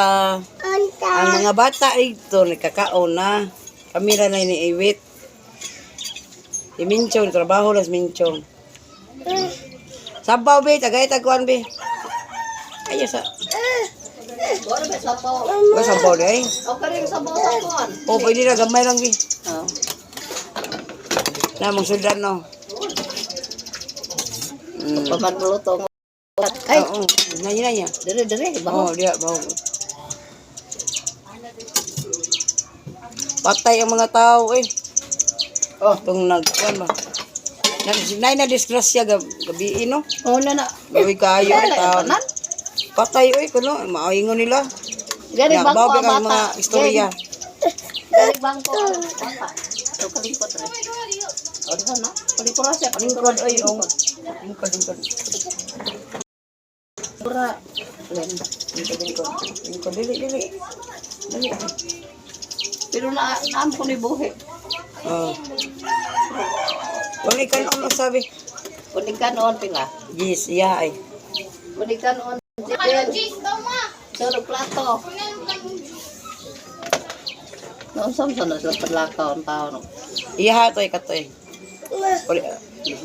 Unta. Ang mga bata dito nagkakaon na. Kami ra na iniiwit. Si Minchong, trabaho na si Minchong. Sabaw be, tagay tagkuan be. Ay sa. Wala ba sabaw? Ba sabaw di ay. O karing sabaw sa kuan. O pwede na gamay lang be. Oh. Na mong sudan no. Pamagluto mo. Ay, Oo, na na niya. dire dire Oh, baho. diya bawo. Patay ang mga tao eh. Oh, tong nagkuan ba. Nag na disgrasya gabi no. Oh na na. Gabi kayo Wala ang tao. tanan. Patay oy kuno maaingon nila. Gani Ya, bangko bawi ang kang bata. mga istorya. Gani bangko ang bata. So kalingkod re. O diha na. Palingkod siya, palingkod Lingkod oy oh. Lingkod lingkod. Pura. Len. Lingkod lingkod. Lingkod dili dili. Dili. Pero na naam ko ni buhi. Oh. Wala kan ano sabi. Kuning kanon pila. Yes, iya ay. Kuning kanon. Solo plato. Noon sa na sila padlakaw ang tao no. Iya toy katoy. Wala.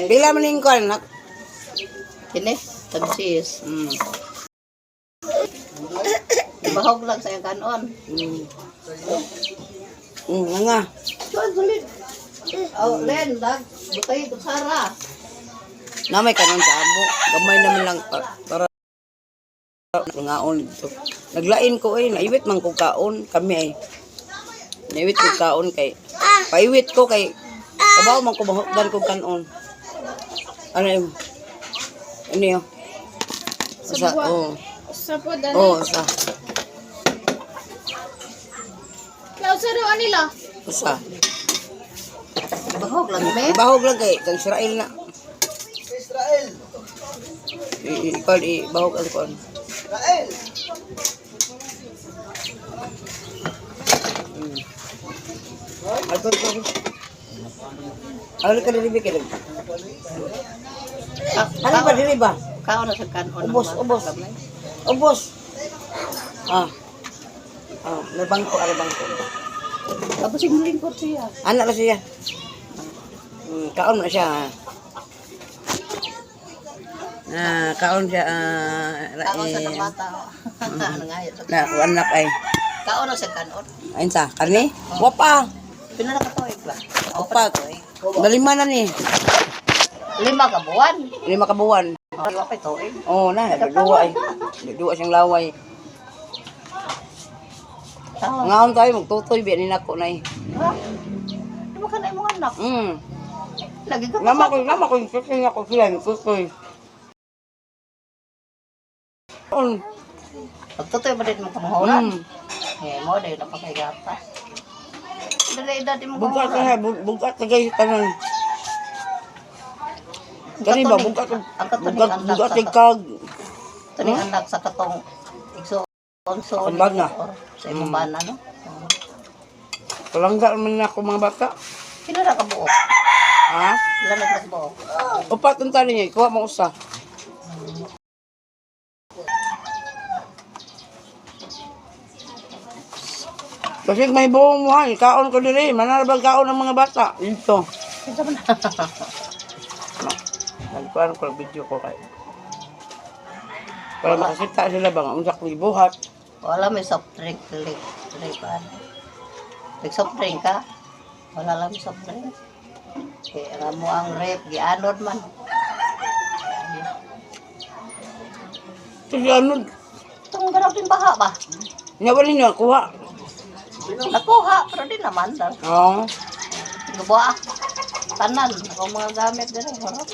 Pila man ning kuan nak? Kini, tagsis. Bahog lang sa iyang kanon. Nga nga. Tuan sulit. Oh, Len, dag, butay kutsara. Na may kanon sa amo. Gamay naman lang para ngaon dito. Naglain ko eh, naiwit man ko kaon kami ay. Naiwit ko kaon kay paiwit ko kay kabaw man ko mahukdan ko kanon. Ano yun? Ano yun? Sa, oh. Sa po, dali. Oh, sa. Lausa daw anila. Usa. Bahog lang me. Bahog lang kay kang Israel na. Israel. Ikaw i bahog ang kon. Israel. Ato to. Awli ka diri kay. Ano ba diri ba? Kaon na sa kanon. Ubos, ubos. Ubos. Ah. Ah, may bangko, ari bangko. Tapos yung lingkod siya. Anak na siya. Kaon na siya. Ah, kaon siya. Ah, Kaon sa eh, ng bata. Ano nga yun? Na, anak ay. Kaon na sa kanon. Ayun sa, karni? Wapa. Pila na katuig ba? Wapa. Nalima na ni. 5 ka buwan. 5 ka buwan. Wa pa tuig. Oo na, duwa ay. Duwa siyang laway. Tawa. Ngaon tayo, magtutoy, biya ni nako na eh. Ha? Di ba ka na imong anak? Lagi ka Nama ko, yung tutoy ako sila, yung tutoy. On. Pagtutoy ba din mo kamahuran? Eh, mo dahil napakagata. Dali edad mo Bugat kamahuran. na, bugat na guys, tanan. Kani ba, bugat, Ang katuning bugat, anak bugat sa kay kag. Tuning anak sa katong igso onso Akong bana. Sa imong bana no. Palangga man na ako mga bata. Pila na ka buok? Ha? Pila na ka buok? Upat ang tali niya, kuha mo usa. Kasi may buong mo ha, kaon ko diri, manarabag kaon ng mga bata. Dito. Kinsa man na? Nagkuhan ko ang video ko kay. Para makakita sila ba nga unsa ko gibuhat. Wala may soft drink dili dili pa. Nag soft drink ka? Wala lang may soft drink. Kay ang mo ang rep gianod man. Kasi ano, Itong grabeng baha ba? nya wala niya kuha. Nakuha pero di naman daw. Oo. Gubuha. Tanan ako mga gamit diri. Harap.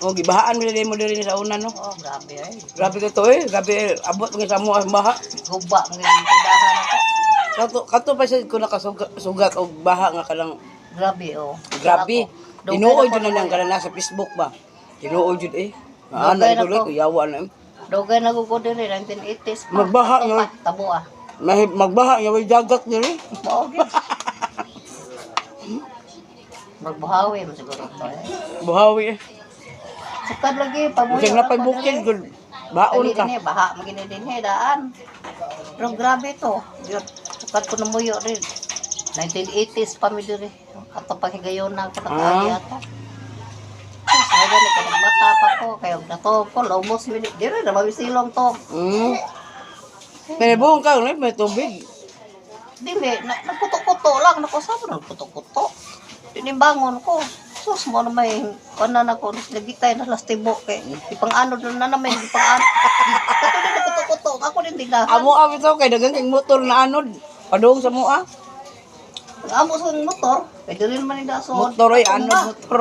Oh, gibahaan mo diri mo diri sa una no. Oh, grabe ay. Grabe ka to eh, grabe eh. Abot mga sa mo ang baha. Guba ang tindahan ako. Kato kato pa siya ko nakasugat sugat og baha nga kanang Grabe oh. grabe. Dugay Tinuod na jud na ko nang kanang nasa Facebook ba. Tinuod jud eh. Ana Dugay na ito ko. ko yawa na. eh. Dugay na ko diri 1980s pa. Magbaha Kato nga. pa, Tabo ah. Magbaha nga way dagat diri. Mao gyud. Magbuhawi mo siguro to eh. Buhawi eh. Sukad lagi pamuyo. Bisag na napay ko bukid diri. gud. Baon Dali ka. din eh, baha magini din eh, daan. Pero grabe to. Yun, Sukad ko namuyo rin. 1980s pa mi diri. Ato pa higayon na ako nakaagi ato. Tapos na gani ko nagbata pa ko kay og nato ko lomos mi diri na mamisilong to. Pero buong ka, may tubig. Dili na, nagkuto-kuto lang nako sa nagkuto-kuto. Tinimbangon ko. Sus mo na may kuan na ko nagitay na las tibo kay ipang-anod na na may ipang-anod. Kato din nagkuto-kuto ako din tindahan. Amo abi to kay daghang kay motor na anod. Padung sa mua. Amo sa motor, kay dili man ni dason. Motor ay anod motor.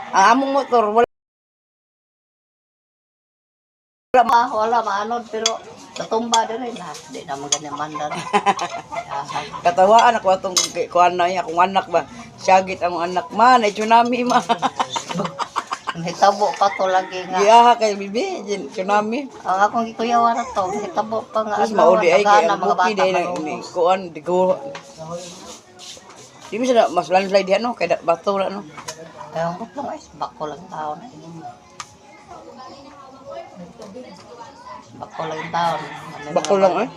Ang among motor wala. Ma, wala maanod pero natumba diri na. Di na man ganyan mandar. Katawaan ako atong kuan na akong anak ba. Syagit among anak man, ay tsunami ma. Hitabo pa to lagi nga. Giaha kay bibi, tsunami. Ang akong gikuyawan na to, hitabo pa nga. Tapos mauli ay kay tagana, ang mga buki bata dahil na ni malumos. kuan di ko. Di mo sila mas landslide diha no kay bato ra no. Kaya ang lang ay, bako lang taon. Eh. Bako lang taon. Ano Bako lang eh.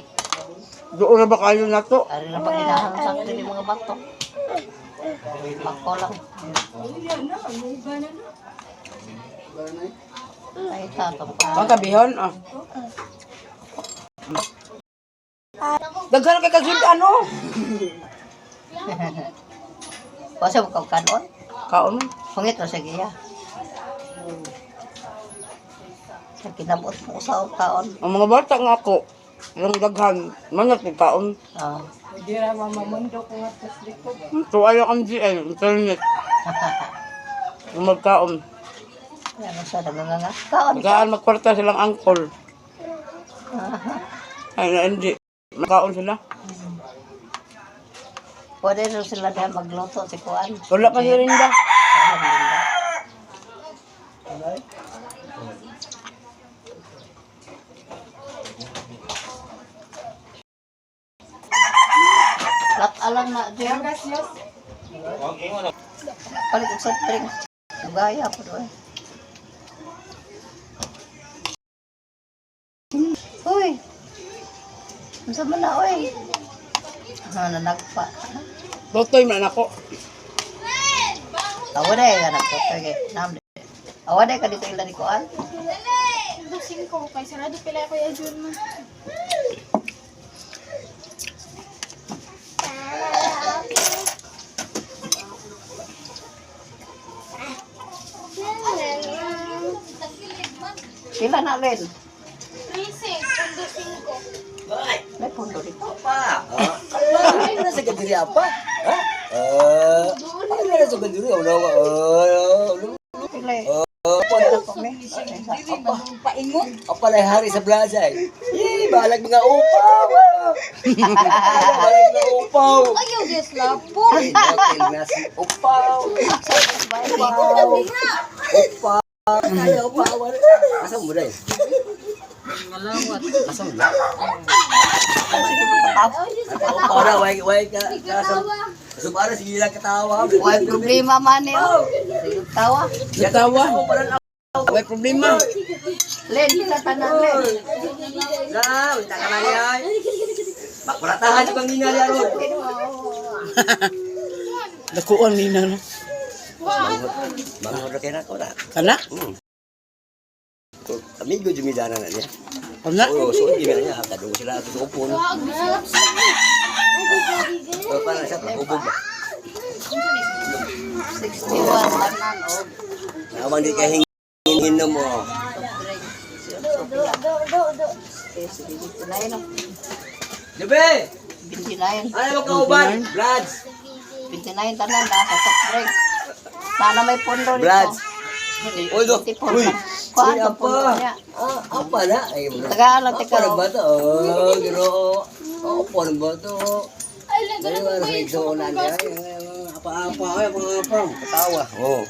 Doon na ba kayo na to? Ari na pag hinahamsak din yung mga bato. Bako lang. Ay, tatong pa. Ang kabihon ah. Daghan kay kag ano? Kasi mo kanon. Kaon. Pangit ra sa giya. Sa kinabot mo sa kaon. Ang mga bata nga ako, yung daghan, manat ng kaon. Ah. So ayaw ang GL, internet. Yung magkaon. Ano sa naganganga? Kaon. Magaan magkwarta silang angkol. Ay, na, hindi. Magkaon sila. Pwede rin sila dahil magluto si Kuan. Wala pa si Rinda. Alhamdulillah. Lat alang na Jer. Palit og soft drink. Gaya po doy. Uy. Unsa man na oy? Ah, nanagpa. Totoy man ako. Awa na eh, nagtotoy kay. Nam. Awa na ka dito ila ni Kuan. Dos singko kay sarado pila ko ya Jun man. Pila na rin. 36.5. May pundo dito. Pa. Ay, nasa gandiri apa? Ha? Eh, ay nasa gandiri ulo ulo. Pila eh. Apa na apa? Apa na hari sa plaza eh. Yee, balag mga upaw. Balag mga upaw. Ayaw des lapo. Ay, natin nasi upaw. Upaw. Upaw. Kaya upaw. Asa mo dai? Asa mo na? Upaw na, way, way ka. Subara sige lang katawa. Way problema man eh. Oh. Sige, tawa. Natawa. May problema. Len, pila tanan Len. Na, unta ka na niya. Bakuratahan sa pangina niya ron. Dakuan ni na. No? Mga order kayo na ko na. Kana? Amigo jumidana na niya. Kana? Oo, so hindi na niya. Kadung sila ato sa upon. O, para siya, hubog ba? 61 tanan og Nawang di ka hinginom mo. soft drink. Si Sophia. Eh, sige, 29 oh. Jube! 29. Ano mo kauban? Blads! 29 tanan na sa soft drink. Sana may pondo dito. Blads! Uy, do. 24 Uy! lang. Kuhaan Uy, ang pondo apa? niya. Ah, apa na? Ay, mo na. Tagalog, Apa ikaw. na ba to? Oh, ginoo. Apa na ba to? Ay lang Ay, ganun wala ba sa yun? igsuonan niya. Ay, Apa-apa, ay, apa-apa. Katawa. Oh.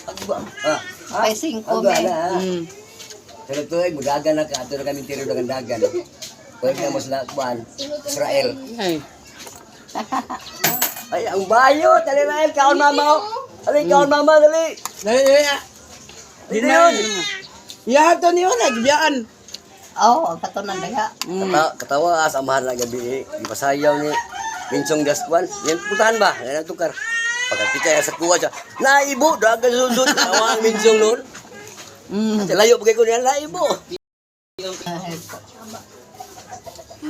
Agba. Ah. May 5 Agba may. na. ah. Pero to ay mudagan na ka ato na kami tiro dagan dagan. Pwede na mo sila kuan. Israel. Ay. Ay, ang bayo, dali Rael, kaon mama. oh. Dali kaon mama, dali. Dali, dali. Ah. Dali yun. Yaha to niyo na gibiyaan. Oh, ang katunan diha. Katawa sa amahan na gabi eh. Gipasayaw ni Minsong Gaskuan. Yan putahan ba? Yan ang tukar. Pagkakita niya sa kuha siya. Naibo! Dagan sundot. Tawa ang Minsong noon. Sa layo pa kayo ko niya, naibo!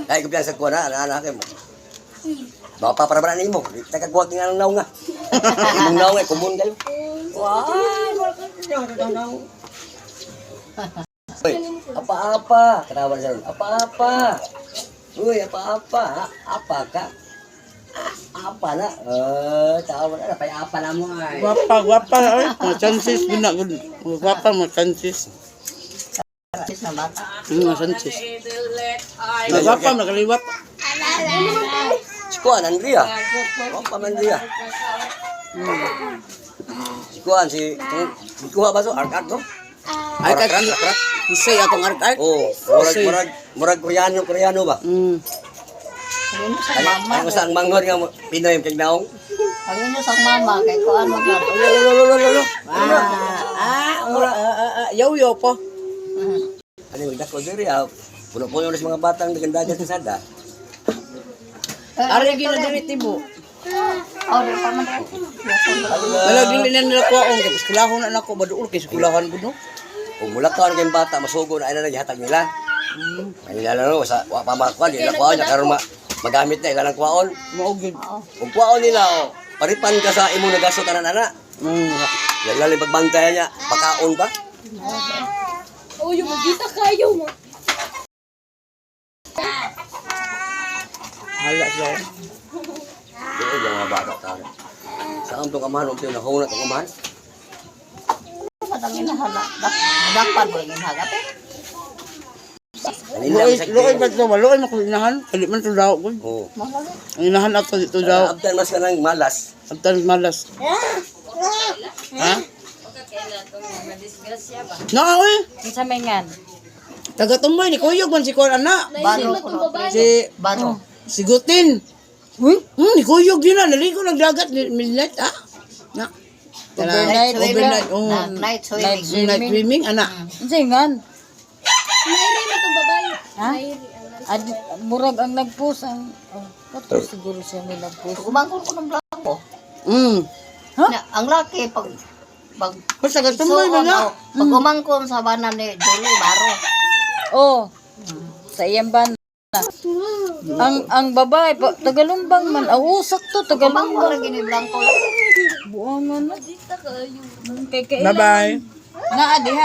Ay, kumpiyan sa kuha na, anak-anak mo. Baka para ba na mo? Tagakuha ka nga ng naong nga. Imong naong eh, kumun kayo. Uy, apa-apa. Katawa na siya ron. Apa-apa. Uy, apa-apa. Apa ka? Ah, apa na. Eh, tawa na. Pay apa na mo ay. Gwapa, gwapa oy. Mga chances gud na gud. Mga gwapa mga chances. Sis na bata. Mga chances. Mga gwapa nakaliwat. Si Kuan, Andrea. Kuan pa man Andrea. Si Kuan, si... Si Kuha ba so? Ark-ark to? Ay kay Ark-ark? Isay atong ark-ark. Oh, murag, murag, murag Koreano, Koreano ba? Ang inyo sa Ano, mama. ano sa ang manghod nga mo- Pinoy kay naong? Ang inyo sa mama kay ko ano ba. Lo, lo, lo, lo, lo, lo. Ah, yaw yaw po. Ano yung dako diri ah. Puno-puno na sa mga batang nagandagan sa sada. Ari gyud na diri tibo. Oh, di pa man diri. Wala dili na nila kuwaon kay eskwelahon na nako baduol kay eskwelahan gud no. Kung mula ka kayong bata, masugo na ay na gihatag nila. Ay nila no, sa wa pa makuan, nila kuwaon niya karon magamit na ilang kuwaon. Mao gyud. Kung kuwaon nila oh, paripan ka sa imong nagasto tanan ana. Lali pagbantay niya, pakaon pa. Oh, yung magita kayo mo. Hala siya. Doon yung mga bata tayo. Saan tong amahan, unti na huna tong amahan. Madang inahala. Dakpan mo yung inahala. Kanila Luoy, sa luoy ba ito? Luoy mo kung inahan. Kali man ito daw. gud. Oh. Ang inahan ato dito daw. Abdan mas ka ng malas. Abtan malas. Ha? Na oy. Unsa may ngan? Taga tumoy ni kuyog man si kuan ana. Baro ko no. Si Baro. si Gutin. Ni kuyog din na naligo nagdagat midnight ah. Na. Overnight swimming. Overnight. Oh. Night swimming. Night swimming ana. Unsa ngan? Nairi na itong babae. Ha? Adi, murag ang nagpost ang oh, kato siguro siya may nagpost. Umangkon ko ng blanco. Na, ang laki pag pag Basta taga tumoy man na. oh, pag umangkon sa bana ni Julie Baro. Oh. Sa iyang bana. Ang babae pa, tagalumbang man. Aw, sakto Umangkon tagalumbang. lagi ni blanco lang. Buangan na. Kay kay Bye-bye. Naa diha.